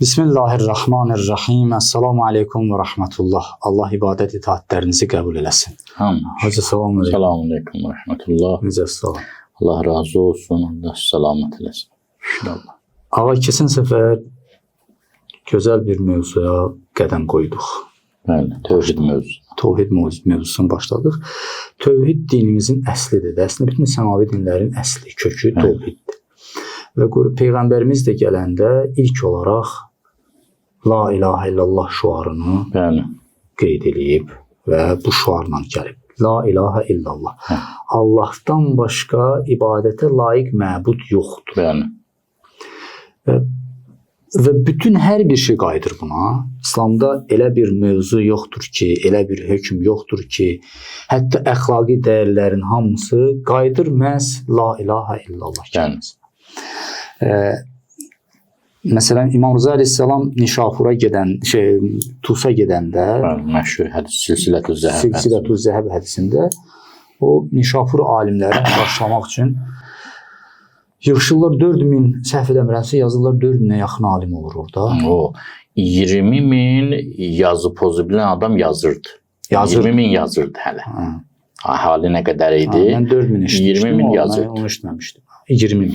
Bismillahirrahmanirrahim. Esselamu aleyküm və rəhmətullah. Allah ibadət itaatlərinizi qəbul eləsin. Amin. Hacı salam aleyküm. Selamun aleyküm və rəhmətullah. Necə salam. Allah razı olsun. Allah salamat eləsin. İnşallah. Ağa keçən səfər gözəl bir mövzuya qədəm qoyduq. Bəli, tövhid mövzusu. Tövhid mövzusunu başladıq. Tövhid dinimizin əslidir. Əslində bütün səmavi dinlərin əsli, kökü tövhiddir. Və Peyğəmbərimiz də gələndə ilk olaraq La ilahe illallah şüarını Bəli. qeyd eləyib və bu şüarla gəlib. La ilahe illallah. Hə. Allahdan başqa ibadətə layiq məbud yoxdur. Bəli. Və bütün hər bir şey qayıdır buna. İslamda elə bir mövzu yoxdur ki, elə bir hökm yoxdur ki, hətta əxlaqi dəyərlərin hamısı qayıdır məhz la ilahe illallah kəlməsinə. Məsələn, İmam Rıza əleyhissalam Nişapura gedən, Tusa gedəndə, Bəli, məşhur hədis Silsilətü Zəhəb. Silsilətü Zəhəb hədisində o Nişapur alimləri başlamaq üçün yığışırlar 4000, səhv eləmirəmsə yazırlar 4000-ə yaxın alim olur orada. O 20 min yazı pozu bilən adam yazırdı. Yazırdı. 20 min yazırdı hələ. Hə. Əhali nə qədər idi? Mən 4000 eşitmişdim. 20 min yazırdı. Mən onu eşitməmişdim. 20 min.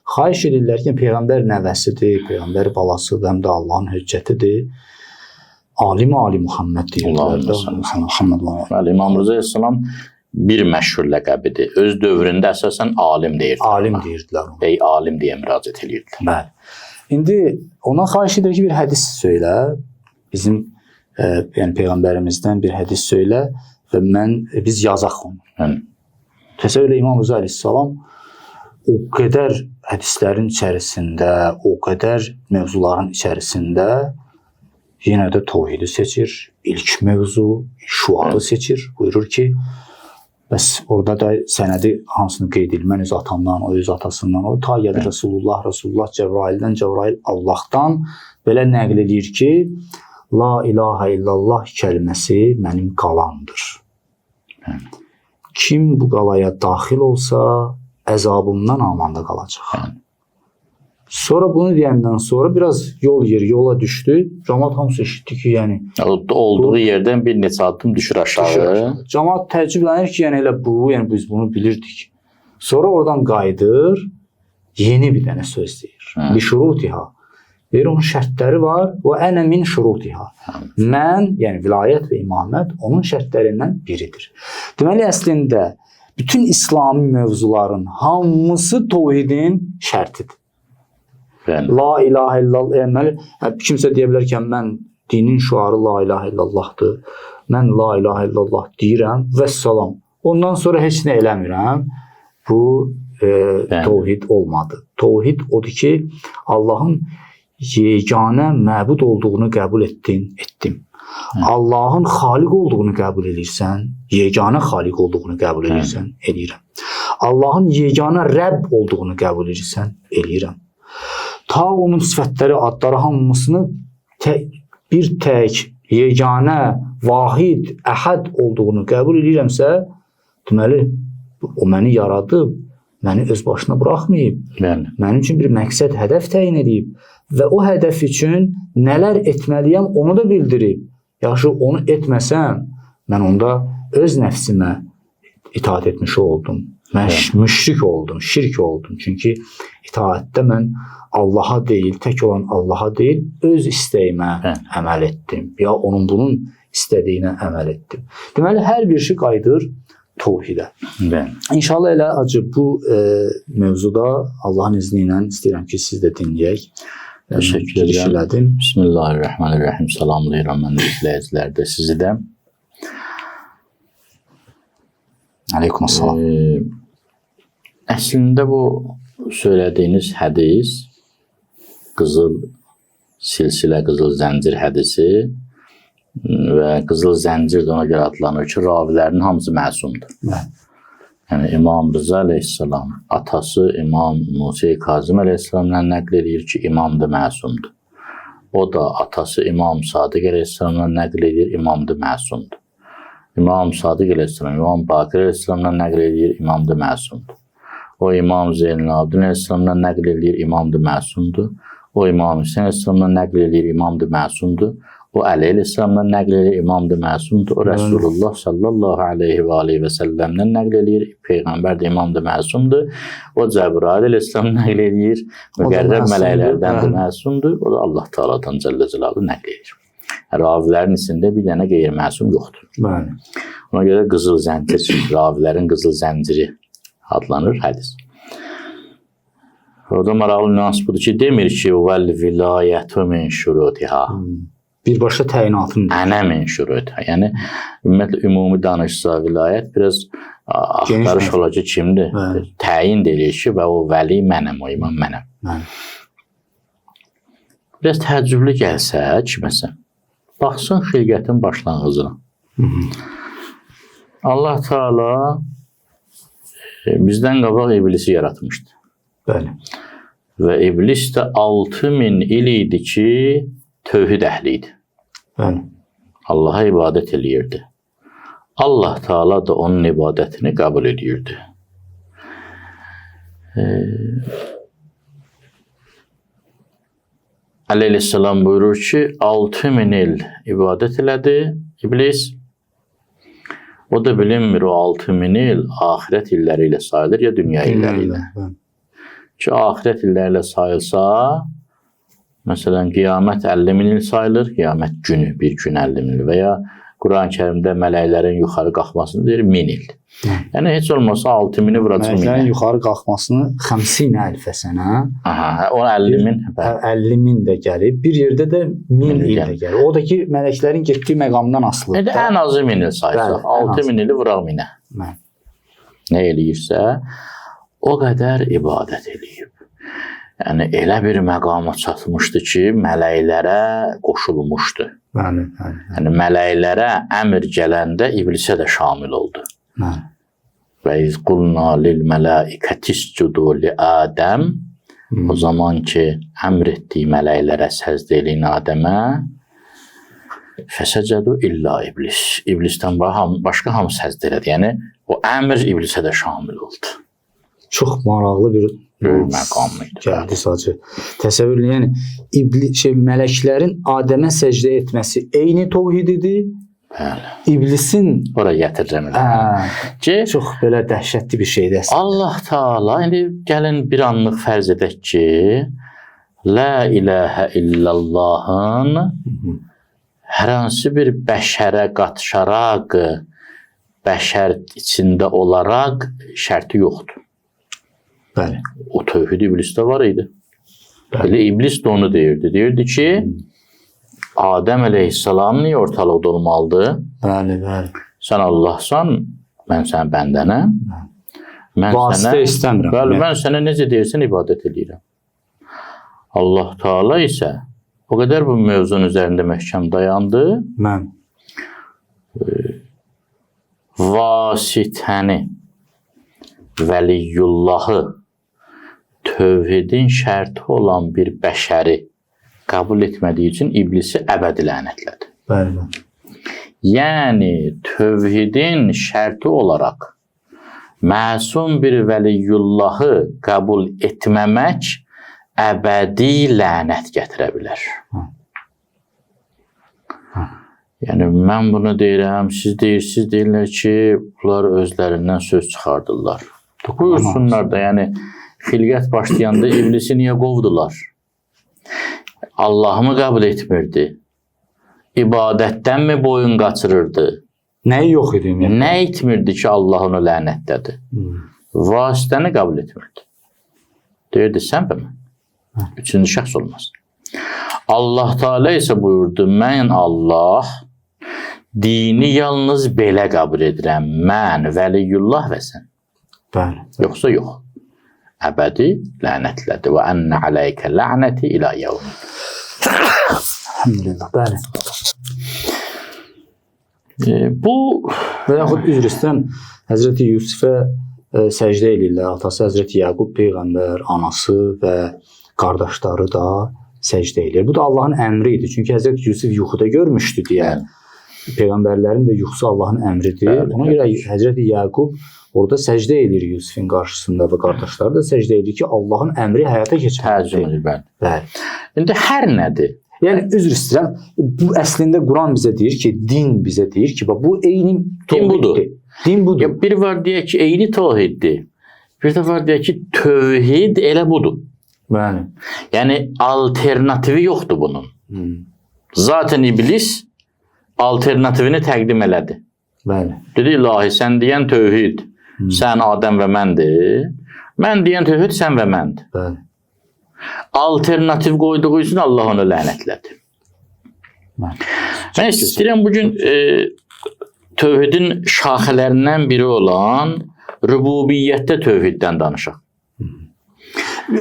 Xahiş edirlər ki, Peyğəmbər nəvəsidir, Peyğəmbər balasıdır, həm də Allahın hüccətidir. Alim Ali Muhammed deyirlər də. Muhammed və Bəli, İmam Rıza əleyhissalam bir məşhur ləqəbidir. Öz dövründə əsasən alim deyirdilər. Alim deyirdilər ona. Ey alim deyə müraciət edirdilər. Bəli. İndi ona xahiş edir ki, bir hədis söylə. Bizim yəni Peyğəmbərimizdən bir hədis söylə və biz yazaq onu. Bəli. Təsəvvür elə İmam Rıza əleyhissalam o qədər hədislərin içərisində, o qədər mövzuların içərisində yenə də tövhidi seçir. İlk mövzu, şüarı seçir. Buyurur ki, bəs orada da sənədi hansını qeyd edir? Mən öz atamdan, o öz atasından, o ta gəlir Rasulullah, Rasulullah Cəbraildən, Cəbrail Allahdan belə nəql edir ki, La ilahe illallah kəlməsi mənim qalamdır. Kim bu qalaya daxil olsa, əzabımdan amanda qalacaq. Sonra bunu deyəndən sonra biraz yol yer yola düşdü. Camaat hamısı eşitdi ki, yəni Olduğu yerdən bir neçə addım düşür aşağı. Camaat təəccüblənir ki, yəni elə bu, yəni biz bunu bilirdik. Sonra oradan qayıdır, yeni bir dənə söz deyir. Bi şurutiha. Deyir, onun şərtləri var. Və ənə min şurutiha. Mən, yəni vilayət və imamət onun şərtlərindən biridir. Deməli, əslində bütün İslami mövzuların hamısı tövhidin şərtidir. Bəli. La ilahe illallah. Deməli, kimsə deyə bilər ki, mən dinin şüarı la ilahe illallahdır. Mən la ilahe illallah deyirəm və salam. Ondan sonra heç nə eləmirəm. Bu tövhid olmadı. Tövhid odur ki, Allahın yeganə məbud olduğunu qəbul etdin, etdim. Allahın xaliq olduğunu qəbul edirsən, yeganə xaliq olduğunu qəbul edirsən, eləyirəm. Allahın yeganə Rəbb olduğunu qəbul edirsən, eləyirəm. Ta onun sifətləri, adları hamısını bir tək, yeganə, vahid, əhəd olduğunu qəbul edirəmsə, deməli, o məni yaradıb, məni öz başına buraxmayıb, Bəli. mənim üçün bir məqsəd, hədəf təyin edib və o hədəf üçün nələr etməliyəm onu da bildirib. Yaxşı, onu etməsəm, mən onda öz nəfsimə itaat etmiş oldum. Mən müşrik oldum, şirk oldum. Çünki itaatdə mən Allaha deyil, tək olan Allaha deyil, öz istəyimə əməl etdim. Ya onun bunun istədiyinə əməl etdim. Deməli, hər bir şey qayıdır tövhidə. Bəli. İnşallah elə acı bu mövzuda Allahın izni ilə istəyirəm ki, siz də dinləyək. Təşəkkür Giriş edirəm. elədim. Bismillahirrahmanirrahim. Salamlayıram mən də izləyicilər də sizi də. Aleyküm salam. Əslində bu söylədiyiniz hədis qızıl silsilə, qızıl zəncir hədisi və qızıl zəncir də ona görə adlanır ki, ravilərinin hamısı məsumdur. Bəli. Yəni İmam Rıza əleyhissalam, atası İmam Musa Kazım əleyhissalamdan nəql edir ki, imam da məsumdur. O da atası İmam Sadiq əleyhissalamdan nəql edir, imam da məsumdur. İmam Sadiq əleyhissalam, İmam Bakir əleyhissalamdan nəql edir, imam da məsumdur. O İmam Zeynəlabidin əleyhissalamdan nəql edir, imam da məsumdur. O İmam Hüseyin əleyhissalamdan nəql eləyir, imamdır, məsumdur. O Əli əleyhissalamdan nəql eləyir, imamdır, məsumdur. O Rəsulullah sallallahu aleyhi və aleyhi və səlləmdən nəql eləyir, peyğəmbər də imamdır, məsumdur. O Cəbrail əleyhissalam nəql eləyir, müqərrəb mələklərdəndir, məsumdur. O da Allah Taala'dan Cəllə Celaluhu nəql eləyir. Ravilərin içində bir dənə qeyri-məsum yoxdur. Bəli. Ona görə qızıl zəncir, ravilərin qızıl zənciri adlanır hədis. Orada maraqlı nüans budur ki, demir ki, vəl vilayətu min şurutiha. Birbaşa təyinatın. Ənə min şurutiha. Yəni, ümumiyyətlə, ümumi danışsa vilayət biraz axtarış olacaq kimdir? Bəli. Təyin də eləyir ki, və o vəli mənəm, o imam mənəm. Bəli. Biraz təəccüblü gəlsə kiməsə, baxsın xilqətin başlanğıcına. Allah Teala bizdən qabaq iblisi yaratmışdı. Bəli. Və iblis də 6000 il idi ki, tövhid əhli idi. Bəli. Allaha ibadət eləyirdi. Allah Teala da onun ibadətini qəbul edirdi. Əli əleyhissalam buyurur ki, 6000 il ibadət elədi iblis. O da bilinmir o 6000 il axirət illəri ilə sayılır ya dünya illəri ilə. Bəli. Ki, axirət illəri ilə sayılsa, məsələn, qiyamət 50 min il sayılır, qiyamət günü, bir gün 50 min il və ya Quran-ı Kərimdə mələklərin yuxarı qalxmasını deyir 1000 il. Yəni, heç olmasa 6000-i vuracaq Mələklərin minə. yuxarı qalxmasını 50 əlfə sənə. Aha, o 50 min. Bəli. 50 min də gəlib, bir yerdə də 1000 il də gəlir. O da ki, mələklərin getdiyi məqamdan asılıdır. İndi ən azı 1000 il saysaq, 6000 ili vuraq minə. Bəli. Nə eləyirsə, o qədər ibadət eləyib. Yəni, elə bir məqama çatmışdı ki, mələklərə qoşulmuşdu. Bəli, bəli. Yəni, mələklərə əmr gələndə iblisə də şamil oldu. Bəli. Və iz qulna lil mələikətiscudu li Adəm. O zaman ki, əmr etdiyi mələklərə səcdə eləyin Adəmə, fəsəcədu illə iblis. İblisdən başqa hamı səcdə elədi. Yəni, o əmr iblisə də şamil oldu. Çox maraqlı bir böyük məqam idi. Gəldi sadəcə. Təsəvvür eləyin, yəni mələklərin Adəmə səcdə etməsi eyni təvhid idi. Bəli. İblisin ora gətirirəm elə. Ki çox belə dəhşətli bir şeydir əslində. Allah Taala indi gəlin bir anlıq fərz edək ki, La ilahə illallahın hər hansı bir bəşərə qatışaraq, bəşər içində olaraq şərti yoxdur. Bəli. O tövhid iblisdə var idi. Bəli. Elə iblis də onu deyirdi. Deyirdi ki, Adəm əleyhissalam niyə ortalıqda olmalıdır? Bəli, bəli. Sən Allahsan, mən sənin bəndənəm. Mən Vasitə sənə, istəmirəm. Bəli, mən sənə necə deyirsən ibadət eləyirəm. Allah Teala isə o qədər bu mövzunun üzərində möhkəm dayandı. Mən Vasitəni, vəliyyullahı, tövhidin şərti olan bir bəşəri qəbul etmədiyi üçün iblisi əbədi lənətlədi. Bəli. Yəni, tövhidin şərti olaraq məsum bir vəliyyullahı qəbul etməmək əbədi lənət gətirə bilər. Yəni, mən bunu deyirəm, siz deyirsiniz, deyirlər ki, bunlar özlərindən söz çıxardırlar. Buyursunlar da, yəni, xilqət başlayanda iblisi niyə qovdular? Allahımı qəbul etmirdi? İbadətdənmi boyun qaçırırdı? Nəyi yox idi ümumiyyətlə? Nə etmirdi ki, Allah onu lənətlədi? Vasitəni qəbul etmirdi. Deyirdi, sən mi? Üçüncü şəxs olmaz. Allah Teala isə buyurdu, mən Allah dini yalnız belə qəbul edirəm. Mən, vəliyyullah və sən. Bəli. Yoxsa yox. Əbədi lənətlədi. Və ennə aleykə lənəti ilə yevm. Elhamdülillah. Bəli. Bu və yaxud üzr istəyirəm, Həzrəti Yusifə səcdə eləyirlər. Atası Həzrəti Yaqub peyğəmbər, anası və qardaşları da səcdə eləyir. Bu da Allahın əmri idi. Çünki Həzrəti Yusif yuxuda görmüşdü deyə. Peyğəmbərlərin də yuxusu Allahın əmridir. Bəli, Ona görə Həzrəti Yaqub orada səcdə eləyir Yusifin qarşısında və qardaşları da səcdə eləyir ki, Allahın əmri həyata keçməlidir. Tərcümə edir, bəli. Bəli. İndi hər nədir? Yəni üzr istəyirəm, bu əslində Quran bizə deyir ki, din bizə deyir ki, bax bu eyni Din budur. təvhiddir. Din budur. Ya bir var deyək ki, eyni təvhiddir. Bir də var deyək ki, tövhid elə budur. Bəli. Yəni alternativi yoxdur bunun. Zaten iblis alternativini təqdim elədi. Bəli. Dedi ilahi sən deyən tövhid, sən Adəm və məndir. Mən deyən tövhid sən və məndir. Bəli. Alternativ qoyduğu üçün Allah onu lənətlədi. Bəli. Mən istəyirəm bugün tövhidin şaxələrindən biri olan rübubiyyətdə tövhiddən danışaq.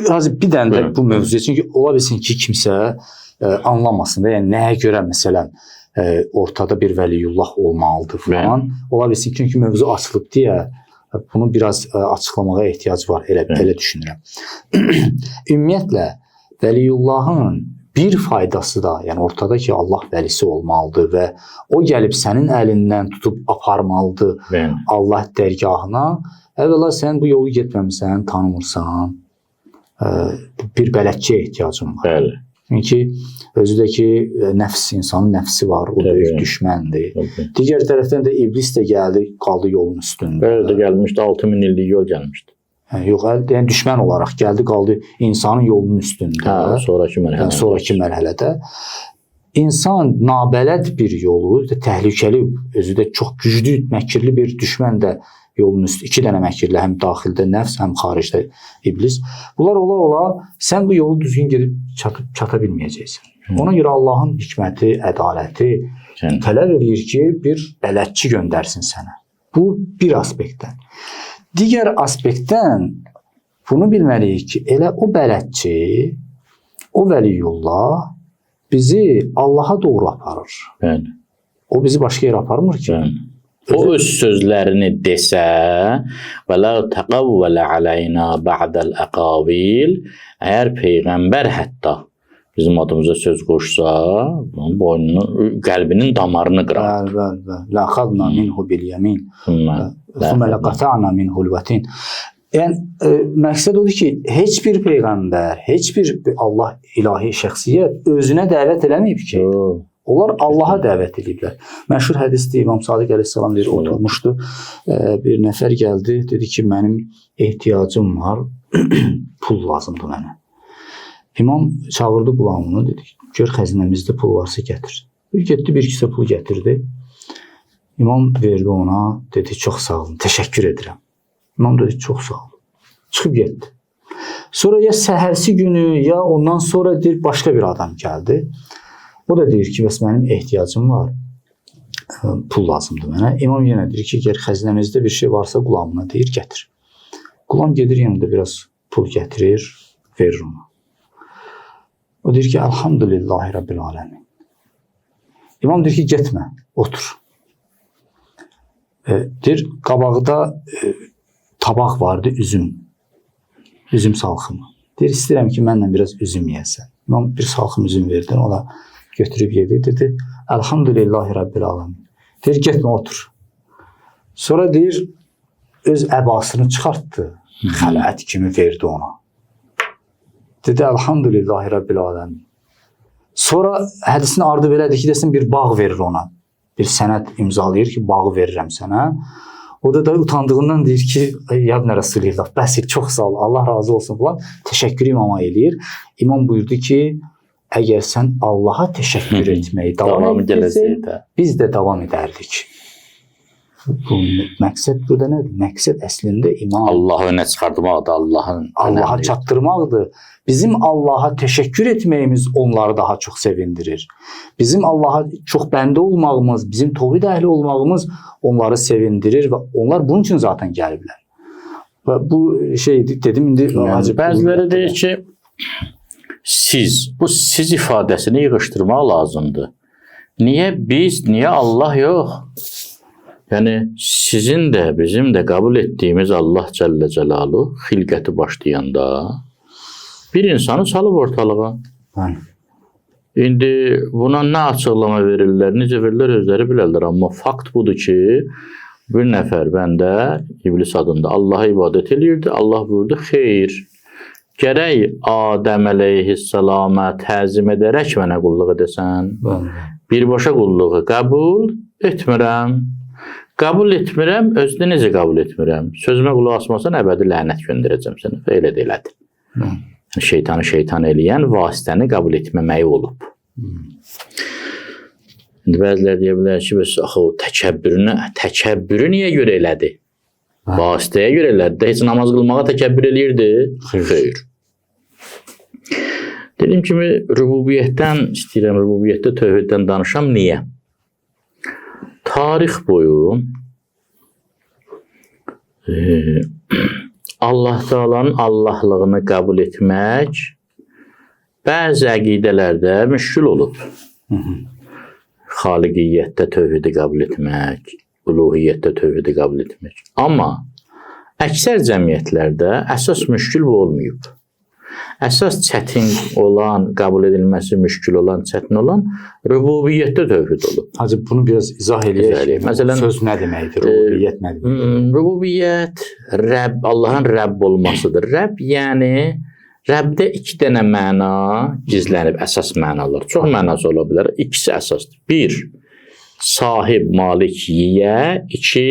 Hacı bir dənə də Buyurun. bu mövzuya, çünki ola bilsin ki, kimsə anlamasın da, yəni nəyə görə məsələn ortada bir vəliyullah olmalıdır falan. Ola bilsin ki, çünki mövzu açılıb deyə bunu biraz açıqlamağa ehtiyac var, elə düşünürəm. Ümumiyyətlə vəliyullahın bir faydası da, yəni ortada ki, Allah vəlisi olmalıdır və o gəlib sənin əlindən tutub aparmalıdır Bəli. Allah dərgahına. Əvvəla sən bu yolu getməmisən, tanımırsan, bir bələdçiyə ehtiyacın var. Bəli. Çünki özü də ki, nəfs, insanın nəfsi var, o Təbii. böyük düşməndir. Təbii. Digər tərəfdən də iblis də gəldi, qaldı yolun üstündə. Bəli də gəlmişdi, 6000 illik yol gəlmişdi. Hə, yox, yəni düşmən olaraq gəldi, qaldı insanın yolunun üstündə. Hə, sonrakı mərhələdə. Yəni sonrakı mərhələdə insan nabələd bir yolu, təhlükəli, özü də çox güclü, məkirli bir düşmən də yolun üstü, iki dənə məkirli, həm daxildə nəfs, həm xaricdə iblis. Bunlar ola-ola sən bu yolu düzgün gedib çata bilməyəcəksən. Ona görə Allahın hikməti, ədaləti tələb edir ki, bir bələdçi göndərsin sənə. Bu bir aspektdən. Digər aspektdən bunu bilməliyik ki, elə o bələdçi, o vəliyullah bizi Allaha doğru aparır. Bəli. O bizi başqa yerə aparmır ki. Bəli. O öz sözlərini desə, və la təqavvələ aleyna ba'dəl əqavil, əgər peyğəmbər hətta bizim adımıza söz qoşsa, onun boynunu, qəlbinin damarını qırar. Bəli, bəli, bəli. La xadna minhu bil yamin, thumma laqata'na minhu'l vatin. Yəni məqsəd odur ki, heç bir peyğəmbər, heç bir Allah ilahi şəxsiyyət özünə dəvət eləməyib ki. Yox. Onlar Allaha dəvət ediblər. Məşhur hədisdir, İmam Sadiq əleyhissalam deyir, oturmuşdu. Bir nəfər gəldi, dedi ki, mənim ehtiyacım var, pul lazımdır mənə. İmam çağırdı qulamını, dedi ki, gör xəzinəmizdə pul varsa gətir. Bir getdi, bir kisə pul gətirdi. İmam verdi ona, dedi, çox sağ olun, təşəkkür edirəm. İmam dedi, çox sağ olun. Çıxıb getdi. Sonra ya səhərsi günü, ya ondan sonra deyir, başqa bir adam gəldi. O da deyir ki, bəs mənim ehtiyacım var, pul lazımdır mənə. İmam yenə deyir ki, əgər xəzinəmizdə bir şey varsa qulamına deyir, gətir. Qulam gedir, yenə də biraz pul gətirir, verir ona. O deyir ki, Elhamdülillahi Rabbil aləmin. İmam deyir ki, getmə, otur. Deyir, qabaqda tabaq vardı, üzüm. Üzüm salxımı. Deyir, istəyirəm ki, mənlə biraz üzüm yeyəsən. İmam bir salxım üzüm verdi, o da götürüb yedi, dedi, Elhamdülillahi Rabbil aləmin. Deyir, getmə, otur. Sonra deyir, öz əbasını çıxartdı, xələt kimi verdi ona. Dedi, Elhamdülillahi Rabbil aləmin. Sonra hədisin ardı belədir ki, desin, bir bağ verir ona. Bir sənəd imzalayır ki, bağı verirəm sənə. O da utandığından deyir ki, ya Rəsulillah, bəs çox sağ ol, Allah razı olsun falan. Təşəkkür imama eləyir. İmam buyurdu ki, əgər sən Allaha təşəkkür etməyi davam etdirsən, biz də davam edərdik. Bu məqsəd burada nədir? Məqsəd əslində imam. Allahı önə çıxartmaqdır, Allahın Allaha çatdırmaqdır. Bizim Allaha təşəkkür etməyimiz onları daha çox sevindirir. Bizim Allaha çox bəndə olmağımız, bizim təvhid əhli olmağımız onları sevindirir və onlar bunun üçün zaten gəliblər. Və bu şey dedim indi yəni, bəziləri deyir ki, siz, bu siz ifadəsini yığışdırmaq lazımdır. Niyə biz, niyə Allah yox? Yəni sizin də, bizim də qəbul etdiyimiz Allah Cəllə Cəlaluhu xilqəti başlayanda bir insanı salıb ortalığa. Bəli. İndi buna nə açıqlama verirlər, necə verirlər özləri bilərlər. Amma fakt budur ki, bir nəfər bəndə İblis adında Allaha ibadət eləyirdi. Allah buyurdu, xeyr, Gərək Adəm əleyhissalama təzim edərək mənə qulluq edəsən. Bəli. Birbaşa qulluğu qəbul etmirəm. Qəbul etmirəm, özünü necə qəbul etmirəm? Sözümə qulaq asmasan əbədi lənət göndərəcəm sənə. Və elə də elədi. Bəli. Şeytanı şeytan eləyən vasitəni qəbul etməməyi olub. İndi bəziləri deyə bilər ki, bəs axı o təkəbbürü niyə görə elədi? Hə. Vasitəyə görə elədi də, heç namaz qılmağa təkəbbür eləyirdi? Xeyr. Xeyr. Dediyim kimi rübubiyyətdən istəyirəm, rübubiyyətdə tövhiddən danışam. Niyə? Tarix boyu Allah Taala'nın Allahlığını qəbul etmək bəzi əqidələrdə müşkül olub. Xaliqiyyətdə tövhidi qəbul etmək, uluhiyyətdə tövhidi qəbul etmək. Amma əksər cəmiyyətlərdə əsas müşkül bu olmayıb. Əsas çətin olan, qəbul edilməsi müşkül olan, çətin olan rübubiyyətdə tövhid olub. Hacı, bunu biraz izah eləyək. İzah eləyək. Məsələn, söz nə deməkdir? Rübubiyyət nə deməkdir? Rübubiyyət Rəbb, Allahın Rəbb olmasıdır. Rəbb, yəni Rəbbdə iki dənə məna gizlənib, əsas mənalar. Çox mənası ola bilər. İkisi əsasdır. Bir, sahib, malik, yiyə. İki,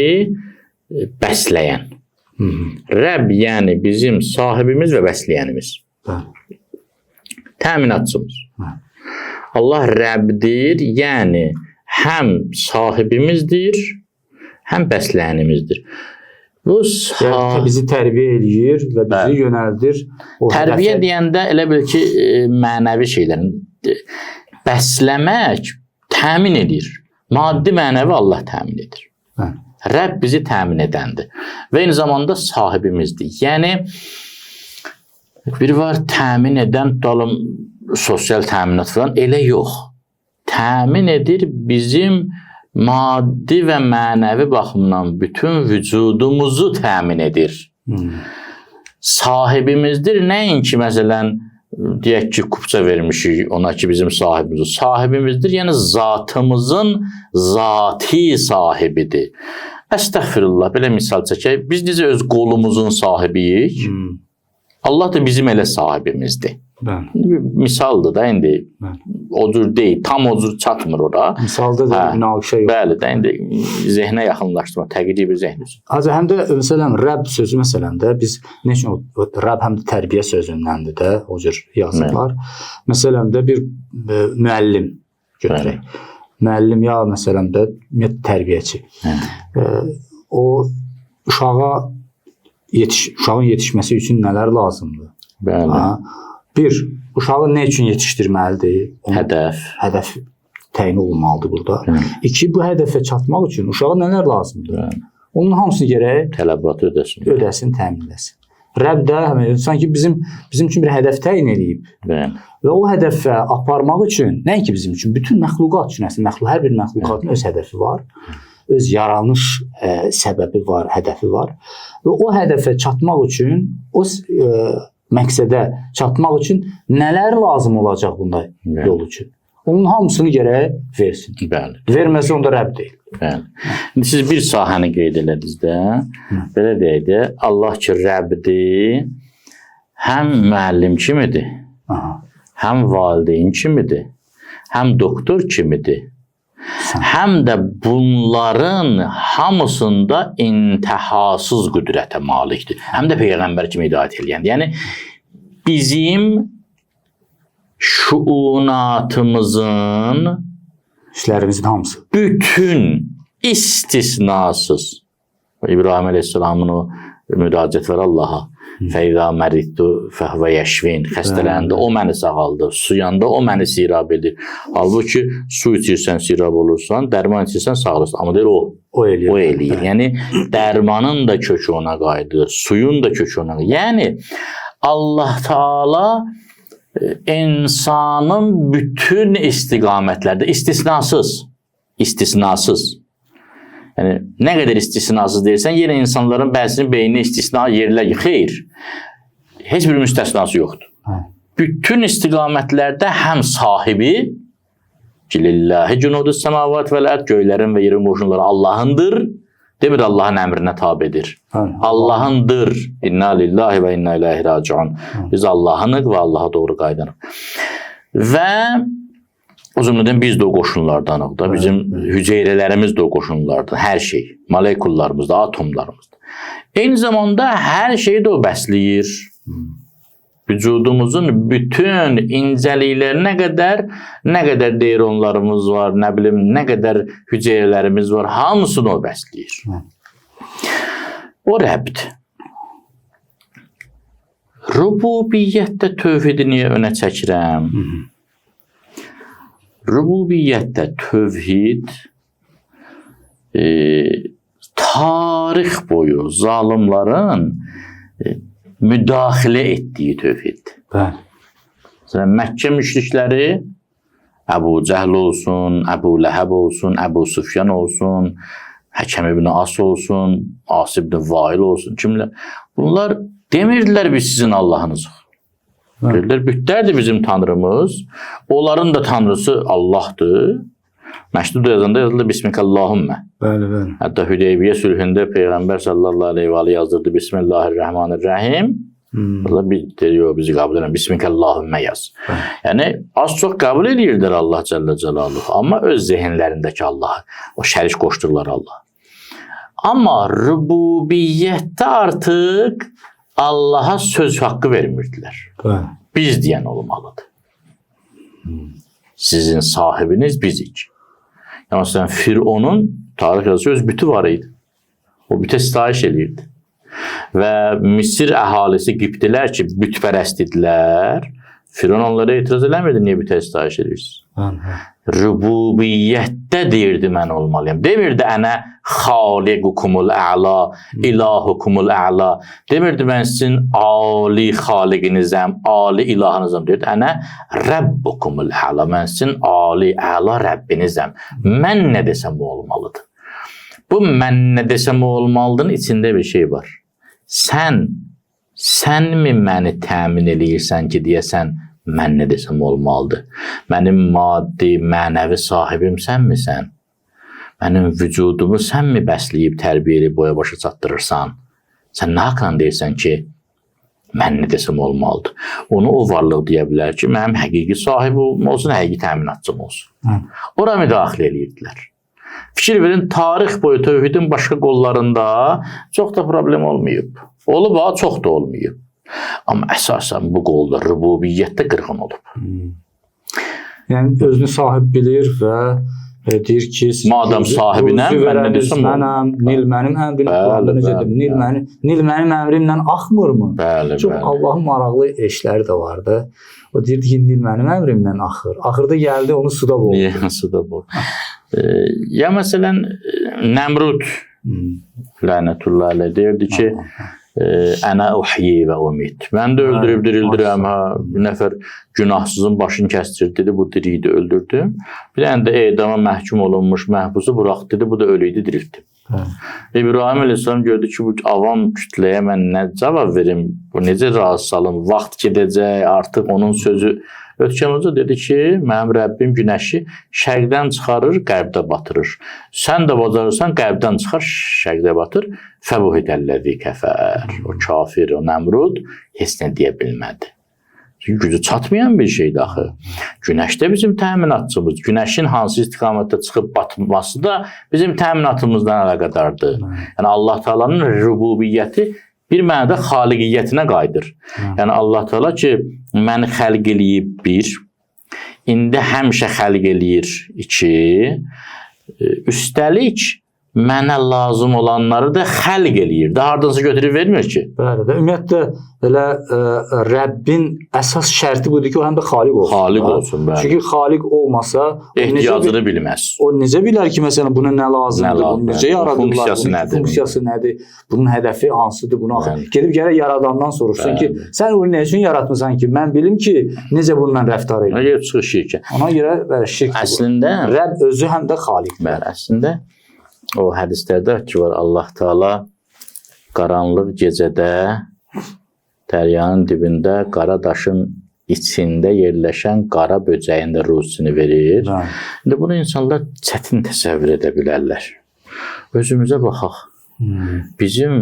bəsləyən. Rəbb, yəni bizim sahibimiz və bəsləyənimiz. Bəli. Təminatçımız. Hə. Allah Rəbbdir, yəni həm sahibimizdir, həm bəsləyənimizdir. Bu Yəni, bizi tərbiyə eləyir və bizi Bəli. yönəldir. O Tərbiyə hədəfə- deyəndə elə bil ki, mənəvi şeylərin bəsləmək təmin edir. Maddi, mənəvi Allah təmin edir. Bəli. Rəbb bizi təmin edəndir və eyni zamanda sahibimizdir. Yəni bir var təmin edən, tutalım sosial təminat falan, elə yox. Təmin edir bizim maddi və mənəvi baxımdan bütün vücudumuzu təmin edir. Sahibimizdir. Nəinki məsələn deyək ki, kupça vermişik ona ki, bizim sahibimiz. Sahibimizdir, yəni zatımızın zati sahibidir. Əstəğfirullah, belə misal çəkək. Biz necə öz qolumuzun sahibiyik? Allah da bizim elə sahibimizdir. Bəli. Bir misaldır da indi. Bəli. O cür deyil, tam o cür çatmır ora. Misalda da münaqişə yox. Bəli də indi zehnə yaxınlaşdırma, təqribə bir zehn üçün. Hacı, həm də məsələn Rəbb sözü məsələn də biz nə üçün o Rəbb həm də tərbiyə sözündəndir də o cür yazıblar. Məsələn də bir müəllim götürək. Müəllim ya məsələn də ümumiyyətlə tərbiyəçi. O uşağa uşağın yetişməsi üçün nələr lazımdır? Bəli. Ha? Bir, uşağı nə üçün yetişdirməlidir? Onun Hədəf. Hədəf təyin olunmalıdır burada. Bəli. İki, bu hədəfə çatmaq üçün uşağa nələr lazımdır? Bəli. Onun hamısını gərək Tələbatı ödəsin. ödəsin, təmin eləsin. Rəbb də həmin, sanki bizim üçün bir hədəf təyin eləyib. Bəli. Və o hədəfə aparmaq üçün, nəinki bizim üçün, bütün məxluqat üçün, əslində hər bir məxluqatın öz hədəfi var. Öz yaranış səbəbi var, hədəfi var. Və o hədəfə çatmaq üçün, o məqsədə çatmaq üçün nələr lazım olacaq bunda Bəli. yol üçün? Onun hamısını gərək versin. Bəli. Verməsə onda Rəbb deyil. Bəli. İndi siz bir sahəni qeyd elədiniz də. Belə deyək də, Allah ki Rəbbdir, həm müəllim kimidir, həm valideyn kimidir, həm doktor kimidir, həm də bunların hamısında intihasız qüdrətə malikdir. Həm də peyğəmbər kimi hidayət eləyəndir. Yəni bizim şuunatımızın İşlərimizin hamısı. Bütün istisnasız. İbrahim Aleyhisselamın o müraciət var Allaha. Fəizə məridtu fəhvə yəşvin. Xəstələndə o məni sağaldır. Suyanda o məni sirab edir. Halbuki su içirsən sirab olursan, dərman içirsən sağalırsan. Amma deyir o. O eləyir. O eləyir. Yəni dərmanın da kökü ona qayıdır, suyun da kökü ona qayıdır. Yəni Allah Taala insanın bütün istiqamətlərdə istisnasız, istisnasız. Yəni nə qədər istisnasız deyirsən, yenə insanların bəzisinin beyninə istisna yerlər ki, xeyr. Heç bir müstəsnası yoxdur. Hə. Bütün istiqamətlərdə həm sahibi ki, lillahi cunudus semavat vel erd, göylərin və yerin qoşunları Allahındır. Demir Allahın əmrinə tabedir. Allahındır. İnna lillahi və inna ileyhi raciun. Biz Allahınıq və Allaha doğru qayıdarıq. Və o cümlədən biz də o qoşunlardanıq da. Bizim hüceyrələrimiz də o qoşunlardan. Hər şey. Molekullarımız da, atomlarımız da. Eyni zamanda hər şeyi də o bəsləyir. Vücudumuzun bütün incəliklərinə qədər, nə qədər neyronlarımız var, nə bilim, nə qədər hüceyrələrimiz var, hamısını o bəsləyir. O Rəbbdir. Rububiyyətdə tövhidi niyə önə çəkirəm? Rububiyyətdə tövhid tarix boyu zalimların müdaxilə etdiyi tövhiddir. Bəli. Məsələn, Məkkə müşrikləri Əbu Cəhl olsun, Əbu Ləhəb olsun, Əbu Sufyan olsun, Həkəm ibn As olsun, As ibn Vail olsun, kimlər? Bunlar demirdilər biz sizin Allahınızıq. Dedilər, bütlərdir bizim tanrımız. Onların da tanrısı Allahdır. Məktubda yazanda yazıldı Bismikallahümmə. Bəli, bəli. Hətta Hüdeybiyyə sülhündə Peyğəmbər sallallahu aleyhi və aleyhi yazdırdı Bismillahirrahmanirrahim. Allah bir deyir, bizi qəbul edirəm. Bismikallahümmə yaz. Yəni az çox qəbul edirdilər Allah Cəllə Cəlaluhu, amma öz zehinlərindəki Allahı, o şərik qoşdurlar Allah. Amma rububiyyətdə artıq Allaha söz haqqı vermirdilər. Bəli. Biz deyən olmalıdır. Sizin sahibiniz bizik. Yəni, məsələn, Fironun tarix yazısı öz bütü var idi. O bütə sitayiş eləyirdi. Və Misir əhalisi Qibtilər ki, bütpərəst idilər, Firon onlara etiraz eləmirdi, niyə bütə sitayiş edirsiniz? Rububiyyətdə deyirdi, mən olmalıyam. Demirdi, ənə xaliqukumul əla, ilahukumul əla. Demirdi, mən sizin ali xaliqinizəm, ali ilahınızam. Deyirdi, ənə rəbbukumul əla, mən sizin ali, əla rəbbinizəm. Mən nə desəm o olmalıdır. Bu, mən nə desəm o olmalıdırın içində bir şey var. Sən mi məni təmin eləyirsən ki, deyəsən, mən nə desəm olmalıdır. Mənim maddi, mənəvi sahibim sən misən? Mənim vücudumu sən mi bəsləyib, tərbiyə edib, boya başa çatdırırsan? Sən nə haqla deyirsən ki, mən nə desəm olmalıdır? Onu o varlıq deyə bilər ki, mənim həqiqi sahibim olsun, həqiqi təminatçım olsun. Ora müdaxilə eləyirdilər. Fikir verin, tarix boyu tövhidin başqa qollarında çox da problem olmayıb. Olub, ha, çox da olmayıb. Amma əsasən bu qolda rububiyyətdə qırğın olub. Yəni özünü sahib bilir və deyir ki, madam sahibinəm, mən nə desəm mənəm, Nil mənim əmrimlə, Quranda necə deyir? Nil mənim əmrimlə axmırmı? Bəli, çox bəli. Allahın maraqlı eşləri də vardı. O deyirdi ki, Nil mənim əmrimlə axır. Axırda gəldi, onu suda boğdu. Niyə suda boğdu? Ya məsələn, Nəmrud lənətullah əleyh deyirdi ki, ənə uhyi və umid. Mən də öldürüb dirildirəm. Hə, bir nəfər günahsızın başını kəstirdi, dedi, bu diri idi, öldürdüm. Bir dənə də edama məhkum olunmuş məhbusu burax, dedi, bu da ölü idi, diriltdim. İbrahim əleyhissalam gördü ki, bu avam kütləyə mən nə cavab verim, bu necə razı salım, vaxt gedəcək, artıq onun sözü. Ötkəm Hoca dedi ki, mənim Rəbbim günəşi şərqdən çıxarır, qərbdə batırır. Sən də bacarırsan, qərbdən çıxar, şərqdə batır. Fəbuhitəlləzi kəfər. O kafir, o Nəmrud heç nə deyə bilmədi. Çünki gücü çatmayan bir şeydir axı. Günəş də bizim təminatçımız. Günəşin hansı istiqamətdə çıxıb batması da bizim təminatımızdan əlaqədardır. Yəni Allah Taala'nın rububiyyəti bir mənada xaliqiyyətinə qayıdır. Yəni Allah Taala ki, məni xəlq eləyib bir, indi həmişə xəlq eləyir iki, üstəlik mənə lazım olanları da xəlq eləyir. Daha hardansa götürüb vermir ki. Bəli, və ümumiyyətlə elə Rəbbin əsas şərti budur ki, o həm də xaliq olsun. Xaliq olsun, bəli. Çünki xaliq olmasa ehtiyacını bilməz. O necə bilər ki, məsələn, buna nə lazımdır, bunu necə yaradırlar, funksiyası nədir, funksiyası nədir, bunun hədəfi hansıdır, bunu axı gedib gərək yaradandan soruşsun ki, sən bunu nə üçün yaratmısan ki, mən bilim ki, necə bununla rəftar edir. Ona görə çıxır şirkə. Ona görə şirk. Əslində Rəbb özü həm də xaliqdir. Bəli, əslində o hədislərdə ki var, Allah Taala qaranlıq gecədə dəryanın dibində qara daşın içində yerləşən qara böcəyin də ruzusunu verir. Bəli. İndi bunu insanlar çətin təsəvvür edə bilərlər. Özümüzə baxaq. Bizim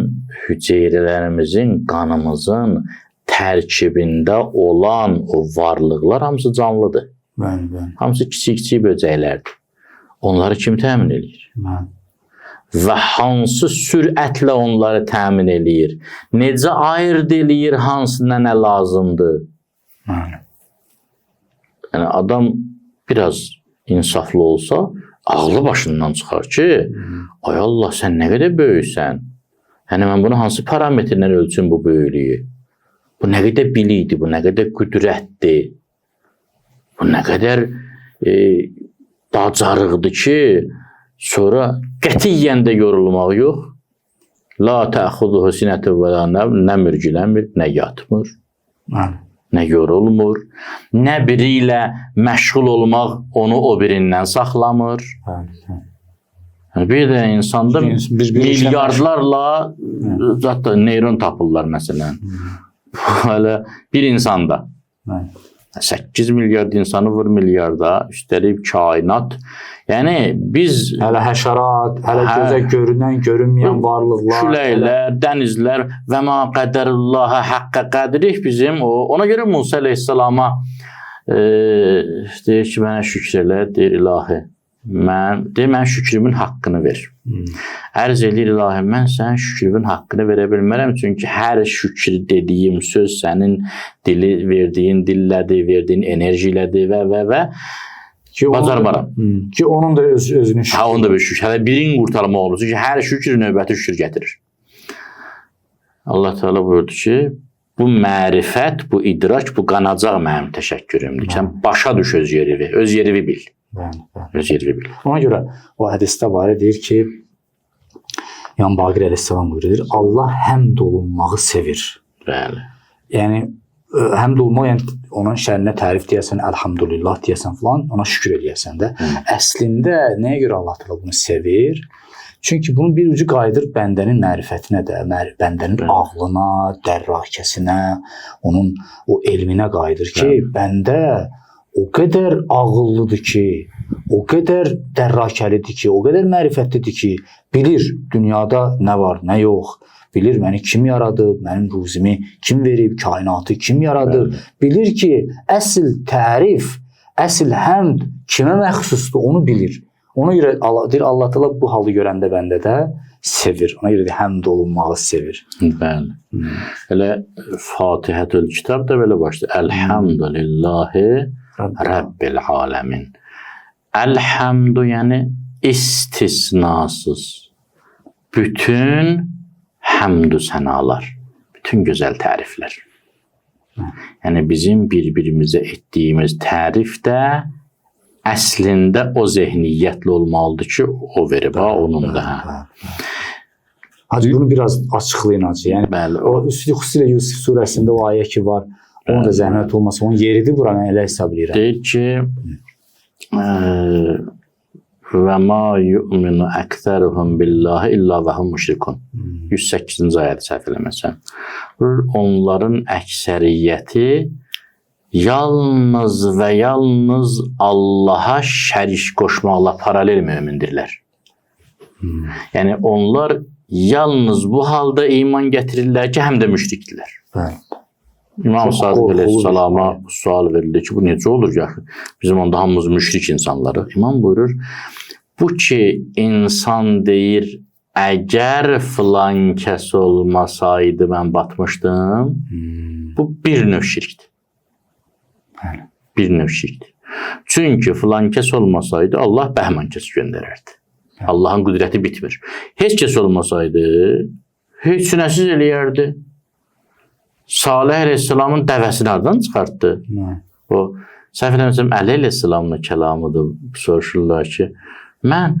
hüceyrələrimizin, qanımızın tərkibində olan o varlıqlar hamısı canlıdır. Bəli, bəli. Hamısı kiçik-kiçik böcəklərdir. Onları kim təmin eləyir? Bəli. Və hansı sürətlə onları təmin eləyir? Necə ayırd eləyir hansına nə lazımdır? Bəli. Yəni adam biraz insaflı olsa, ağlı başından çıxar ki, ay Allah, sən nə qədər böyüksən. Yəni mən bunu hansı parametrlə ölçüm bu böyüklüyü? Bu nə qədər bilikdir, bu nə qədər qüdrətdir. Bu nə qədər bacarıqdır ki, sonra qətiyyən də yorulmaq yox. La təxuzuhu sinətü və la nəvm, nə mürgüləmir, nə yatmır, Bəli. nə yorulmur, nə biri ilə məşğul olmaq onu o birindən saxlamır. Bəli. Bəli. Yəni bir də insanda Bir- bir işlə milyardlarla zat neyron tapırlar məsələn. Hələ bir insanda. Bəli. 8 milyard insanı vur milyarda, üstəlik kainat. Yəni biz Hələ həşərat, hələ Hə. gözə görünən, görünməyən varlıqlar, küləklər, dənizlər və ma qədərullaha haqqə qədrih bizim o. Ona görə Musa əleyhissalama deyir ki, mənə şükr elə, deyir ilahi. Mən deyir, mən şükrümün haqqını ver. Ərz eləyir ilahi, mən sənin şükrünün haqqını verə bilmərəm, çünki hər şükür dediyim söz sənin dili verdiyin dillədir, verdiyin enerji ilədir və Ki onun, bacarmaram. Ki onun da özünün şükrü. Ha, onda bir şükür. Hələ birin qurtarmaq olur. Çünki hər şükür növbəti şükür gətirir. Allah Teala buyurdu ki, bu mərifət, bu idrak, bu qanacaq mənim təşəkkürümdür. Sən başa düş öz yerini, öz yerini bil. Bəli, bəli. Öz yerini bil. Ona görə o hədisdə var, deyir ki, İmam Baqir əleyhissalam buyurur, Allah həmd olunmağı sevir. Bəli. Yəni həmd olmaq, yəni onun şərinə tərif deyəsən, elhamdülillah deyəsən filan, ona şükür eləyəsən də. Əslində nəyə görə Allah Teala bunu sevir? Çünki bunun bir ucu qayıdır bəndənin mərifətinə də, bəndənin ağlına, dərrakəsinə, onun o elminə qayıdır ki, bəndə o qədər ağıllıdır ki, o qədər dərrakəlidir ki, o qədər mərifətlidir ki, bilir dünyada nə var, nə yox, bilir məni kim yaradıb, mənim ruzimi kim verib, kainatı kim yaradıb, bilir ki, əsl tərif, əsl həmd kimə məxsusdur, onu bilir. Ona görə Allah deyir, Allah Teala bu halı görəndə bəndə də sevir. Ona görə də həmd olunmağı sevir. Bəli. Elə Fatihətül Kitab da belə başlayır. Elhamdülillahi Rabbil aləmin. Elhamdu yəni istisnasız bütün həmdü sənalar, bütün gözəl təriflər. Yəni bizim bir-birimizə etdiyimiz tərif də əslində o zehniyyətlə olmalıdır ki, o verib, ha, onun da. Hə. Hacı bunu biraz açıqlayın hacı. Yəni Bəli, o xüsusilə Yusuf surəsində o ayə ki var, onun da zəhmət olmasa onun yeridir bura, mən elə hesab eləyirəm. Deyir ki, və ma yu'minu əksəruhum billahi illa və hum müşrikun. 108-ci ayədir səhv eləməsəm. Onların əksəriyyəti yalnız və yalnız Allaha şərik qoşmaqla paralel mömindirlər. Yəni onlar yalnız bu halda iman gətirirlər ki, həm də müşrikdirlər. Bəli. İmam Çox Sadiq qorxulu bir əleyhissalama şey. sual verildi ki, bu necə olur ki, axı bizim onda hamımız müşrik insanlarıq. İmam buyurur, bu ki insan deyir, əgər filan kəs olmasaydı mən batmışdım, bu bir növ şirkdir. Bəli. Bir növ şirkdir. Çünki filan kəs olmasaydı Allah bəhman kəs göndərərdi. Allahın qüdrəti bitmir. Heç kəs olmasaydı heç nəsiz eləyərdi. Salih əleyhissalamın dəvəsini hardan çıxartdı? Bəli. O səhv eləmirəmsəm Əli əleyhissalamın kəlamıdır. Soruşurlar ki, mən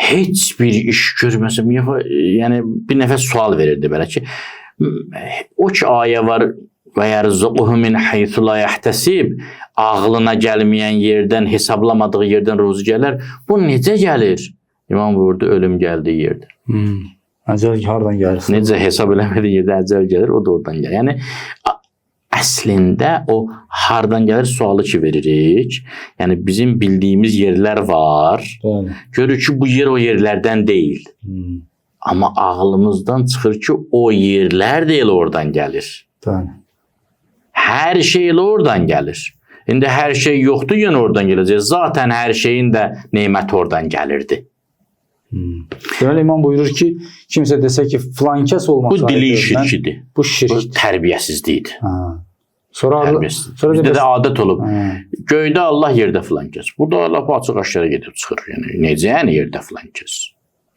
heç bir iş görməsəm, yox, yəni bir nəfər sual verirdi belə ki, o ki ayə var və yerzuquhu min haythu la yahtəsib, ağlına gəlməyən yerdən, hesablamadığı yerdən ruzi gələr. Bu necə gəlir? İmam buyurdu, ölüm gəldiyi yerdə. Əcəl hardan gəlir? Necə hesab eləmədiyi yerdə əcəl gəlir, o da oradan gəlir. Yəni əslində o hardan gəlir sualı ki veririk. Yəni bizim bildiyimiz yerlər var. Bəli. Görürük ki, bu yer o yerlərdən deyil. Amma ağlımızdan çıxır ki, o yerlər də elə oradan gəlir. Bəli. Hər şey elə oradan gəlir. İndi hər şey yoxdur, yenə oradan gələcək. Zaten hər şeyin də neməti oradan gəlirdi. Deməli imam buyurur ki, kimsə desə ki, filan kəs olmasaydı, Bu dilin şirkidir. Bu şirk. Bu tərbiyəsizlikdir. Ha. Sonra Tərbiyəsizlik. Bizdə də adət olub. Hə. Göydə Allah, yerdə filan kəs. Bu da lap açıq aşkara gedib çıxır. Yəni necə yəni yerdə filan kəs?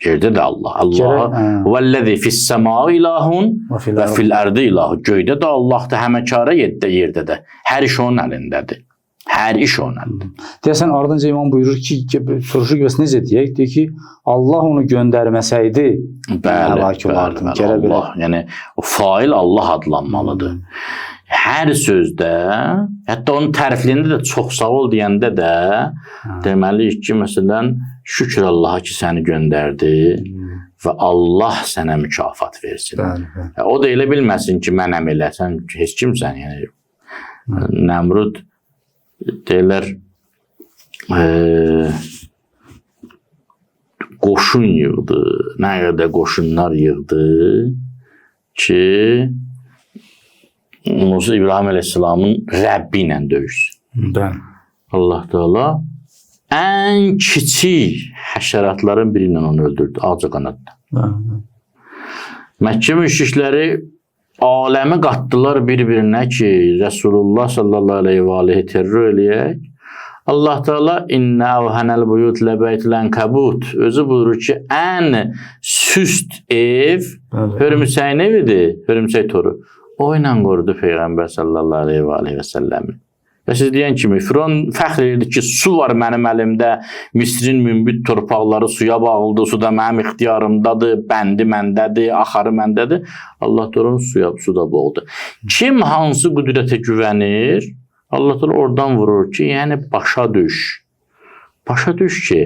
Yerdə də Allah. Allah vəllazi fis-semai ilahun və fil ərdi ilahun. Göydə də Allahdır, həməkara yerdə də. Hər iş onun əlindədir. Hər iş onun əlindədir. Deyəsən ardınca imam buyurur ki, soruşur ki, bəs necə deyək? Deyir ki, Allah onu göndərməsəydi, bəli, olardım. Gələ belə. Allah, yəni o fail Allah adlanmalıdır. Hər sözdə, hətta onun tərifliyində də çox sağ ol deyəndə də deməliyik ki, məsələn, şükür Allaha ki, səni göndərdi və Allah sənə mükafat versin. Bəli, bəli. O da elə bilməsin ki, mənəm elə, sən heç kimsən. Yəni, Nəmrud deyirlər, qoşun yığdı, nə qədər qoşunlar yığdı ki, Musa İbrahim əleyhissalamın Rəbbi ilə döyüşsün. Bəli. Allah Teala ən kiçik həşəratların biri ilə onu öldürdü, ağcaqanadla. Bəli. Məkkə müşrikləri aləmi qatdılar bir-birinə ki, Rəsulullah sallallahu əleyhi və alihi terror eləyək. Allah Teala innə əvhənəl buyut ləbeytül ənkəbut özü buyurur ki, ən süst ev hörümçəyin evidir, hörümçək toru. O ilə qorudu Peyğəmbər sallallahu əleyhi və alihi və səlləmi. Və siz deyən kimi Firon fəxr edirdi ki, su var mənim əlimdə, Misrin münbit torpaqları suya bağlıdır, su da mənim ixtiyarımdadır, bəndi məndədir, axarı məndədir. Allah da onu suda boğdu. Kim hansı qüdrətə güvənir, Allah da oradan vurur ki, yəni başa düş. Başa düş ki,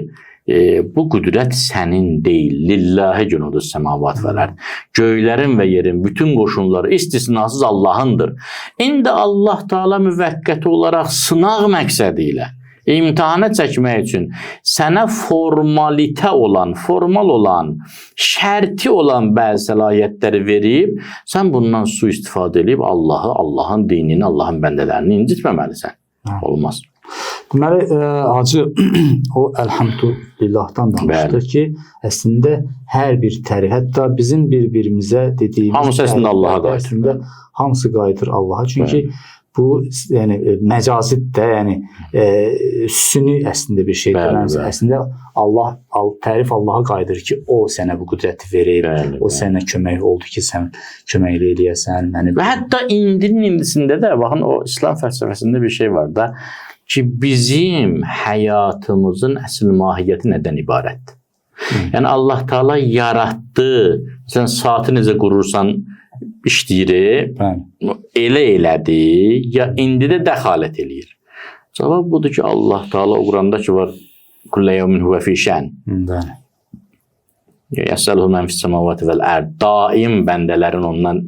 bu qüdrət sənin deyil. Lillahi cunudus səmavat vəl ərd. Göylərin və yerin bütün qoşunları istisnasız Allahındır. İndi Allah Teala müvəqqəti olaraq sınaq məqsədi ilə imtahana çəkmək üçün sənə formalitə olan, formal olan, şərti olan bəzi səlahiyyətləri verib, sən bundan sui-istifadə edib Allahı, Allahın dinini, Allahın bəndələrini incitməməlisən. Olmaz. Deməli, Hacı o Elhamdülillah'dan danışdı ki, əslində hər bir tərif, hətta bizim bir-birimizə dediyimiz hamısı əslində Allaha qayıdır. Əslində hamısı qayıdır Allaha. Çünki bu yəni məcazi də, yəni süni əslində bir şeydir. Bəli, əslində Allah tərif Allaha qayıdır ki, o sənə bu qüdrəti verib, bəli, o sənə kömək oldu ki, sən köməklik eləyəsən məni. Və hətta indinin indisində də baxın o İslam fəlsəfəsində bir şey var da ki, bizim həyatımızın əsl mahiyyəti nədən ibarətdir? Yəni Allah Teala yaratdı. Sən saatı necə qurursan işləyir, elə elədi, ya indi də dəxalət eləyir. Cavab budur ki, Allah Teala o Quranda ki var, kullə yevmin huvə fi şən. Bəli. Yəsəluhu mən fis-semavati vəl ərd. Daim bəndələrin ondan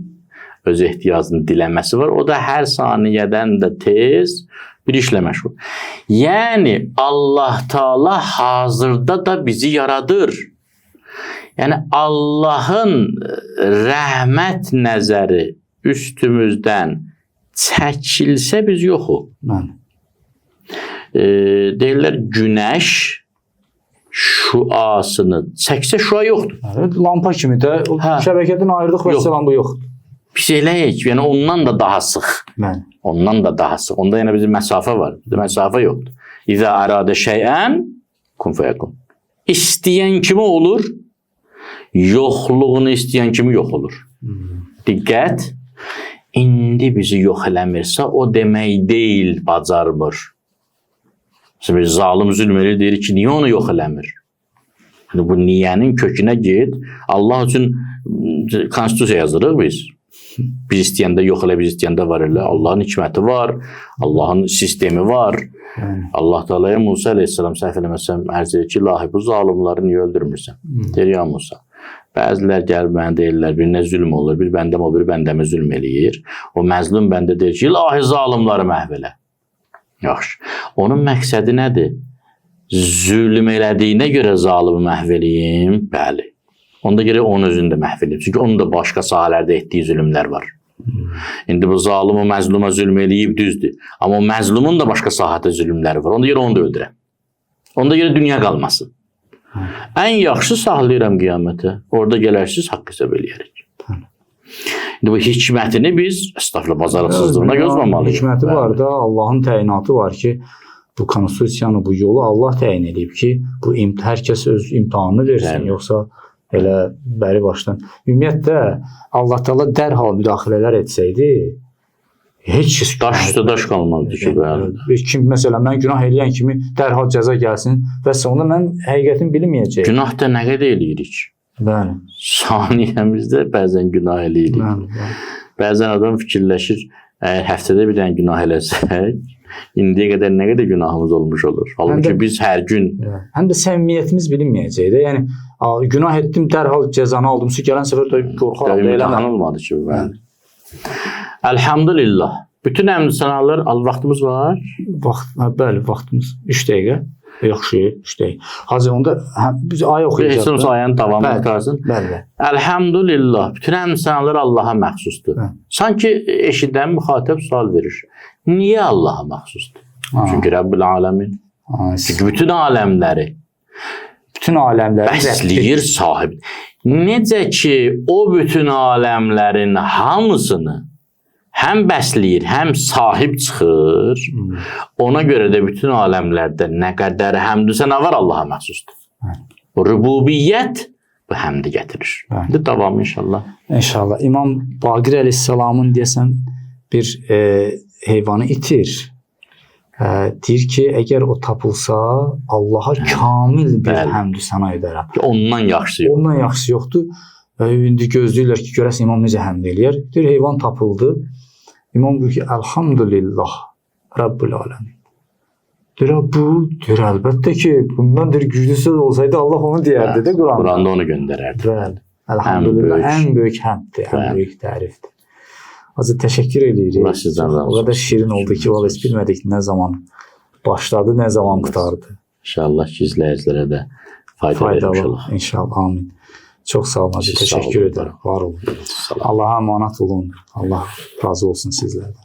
öz ehtiyacını diləməsi var. O da hər saniyədən də tez bir işlə məşğul. Yəni Allah Teala hazırda da bizi yaradır. Yəni Allahın rəhmət nəzəri üstümüzdən çəkilsə biz yoxuq. Deyirlər günəş şüasını çəksə şüa yoxdur. Evet, lampa kimi də şəbəkədən ayırdıq və salam bu yoxdur. Biz eləyik, yəni ondan da daha sıx. Bəli. Ondan da daha sıx. Onda yəni bizim məsafə var. Bizdə məsafə yoxdur. İzə aradə şeyən kun fəyəkun. İstəyən kimi olur, yoxluğunu istəyən kimi yox olur. Diqqət! İndi bizi yox eləmirsə, o demək deyil, bacarmır. Məsələn, bir zalım zülm eləyir, deyir ki, niyə onu yox eləmir? Yəni, bu niyənin kökünə get. Allah üçün konstitusiya yazırıq biz. Biz istəyəndə yox elə, biz istəyəndə var elə. Allahın hikməti var, Allahın sistemi var. Allah Teala'ya Musa əleyhissalam səhv eləməsəm ərz edir ki, ilahi bu zalimları niyə öldürmürsən? Deyir ya Musa. Bəzilər gəlib mənə deyirlər, birinə zülm olur, bir bəndəm o bir bəndəmə zülm eləyir. O məzlum bəndə deyir ki, ilahi zalimları məhv elə. Yaxşı. Onun məqsədi nədir? Zülm elədiyinə görə zalimi məhv eləyim? Bəli. Onda gərək onun özünü də məhv edib. Çünki onun da başqa sahələrdə etdiyi zülmlər var. İndi bu zalımı məzluma zülm eləyib düzdür. Amma o məzlumun da başqa sahədə zülmləri var. Onda gərək onu da öldürəm. Onda gərək dünya qalmasın. Ən yaxşısı saxlayıram qiyamətə. Orada gələrsiz haqq hesab eləyərik. İndi bu hikmətini biz estağfurullah bacarıqsızlığına gözləməliyik. Hikməti var da, Allahın təyinatı var ki, bu konstitusiyanı, bu yolu Allah təyin edib ki, bu hər kəs öz imtahanını versin, Bəli. Yoxsa elə bəri başdan. Ümumiyyətlə Allah Taala dərhal müdaxilələr etsəydi, heç kəs Daş üstə daş qalmazdı ki, bəli. Heç kim məsələn mən günah eləyən kimi dərhal cəza gəlsin və sonra mən həqiqətini bilməyəcəyəm. Günah da nə qədər eləyirik? Bəli. Saniyəmizdə bəzən günah eləyirik. Bəli, bəli. Bəzən adam fikirləşir, əgər həftədə bir dənə günah eləsək, indiyə qədər nə qədər günahımız olmuş olur. Halbuki biz hər gün Həm də səmimiyyətimiz bilinməyəcək də. Yəni günah etdim, dərhal cəzanı aldım. Sonra gələn səfər də qorxaram da imtahan eləmə. olmadı ki, bəli. Elhamdülillah. Bütün həmd sənalar al vaxtımız var. Vaxt, bəli, vaxtımız 3 dəqiqə. Yaxşı, 3 dəqiqə. Hacı onda biz ayə Heç oxuyacağıq. olmasa ayənin davamı Bəli. qurtarsın. Bəli, bəli. Elhamdülillah. Bütün həmd sənalar Allaha məxsusdur. Bəli. Sanki eşidən müxatəb sual verir. Niyə Allaha məxsusdur? Ha. Çünki Rəbbül Aləmin. Ha, Çünki bütün aləmləri bütün aləmləri bəsləyir sahib. Necə ki o bütün aləmlərin hamısını həm bəsləyir, həm sahib çıxır. Ona görə də bütün aləmlərdə nə qədər həmdü səna var Allaha məxsusdur. Bəli. Bu rübubiyyət bu həmdi gətirir. Bəli. İndi davamı inşallah. İnşallah. İmam Baqir əleyhissalamın deyəsən bir heyvanı itir. Deyir ki, əgər o tapılsa, Allaha kamil bir Bəli. həmdü səna edərəm. Ki ondan yaxşısı yox. Ondan yaxşısı yoxdur. İndi gözləyirlər ki, görəsən imam necə həmd eləyər. Deyir, heyvan tapıldı. İmam deyir ki, Elhamdülillah Rəbbül aləmin. Deyir, bu, deyir, əlbəttə ki, bundan deyir, güclü söz olsaydı Allah onu deyərdi də Quranda. Quranda onu göndərərdi. Bəli. Elhamdülillah Ən ən böyük həmddir, ən Bəli. böyük tərifdir. Hacı təşəkkür edirik. Allah sizdən razı O qədər şirin oldu ki, vallahi heç bilmədik nə zaman başladı, nə zaman qurtardı. İnşallah ki izləyicilərə də fayda vermiş Faydalı olar. inşallah. Amin. Çox sağ olun hacı. Siz sağ Təşəkkür olun. edirəm. Var olun. Salam. Allah'a emanet olun. Allah razı olsun sizlerden.